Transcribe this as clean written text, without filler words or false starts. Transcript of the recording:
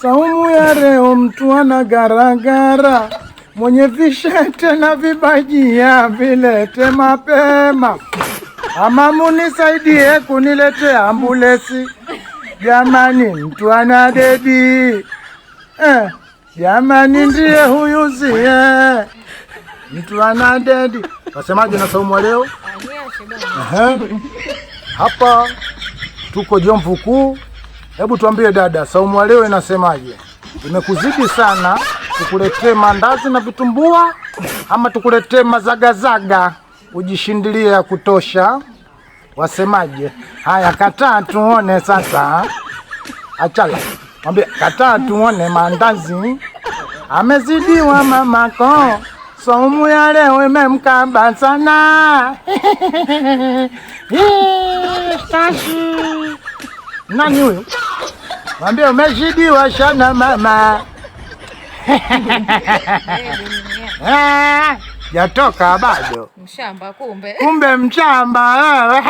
Saumu ya leo mtu ana garagara, mwenye vishete na vibajia vilete mapema, ama munisaidie kuniletea ambulesi. Jamani, mtu ana dedi jamani, ndiye huyu zie mtu ana dedi. Wasemaje na saumu ya leo? Ehe. Hapa tuko Jomvu Kuu. Hebu tuambie dada, saumu ya leo inasemaje? Imekuzidi sana, tukuletee mandazi na vitumbua ama tukuletee mazagazaga ujishindilie ya kutosha? Wasemaje? Haya, kataa tuone sasa. Achala, mwambie kataa tuone mandazi. Amezidiwa mamako, saumu ya leo imemkaba sana. Tashi. Nani huyu? Mwambie umeshidiwa shana mama. Eh, Jatoka bado. Mshamba kumbe. Kumbe mchamba wewe.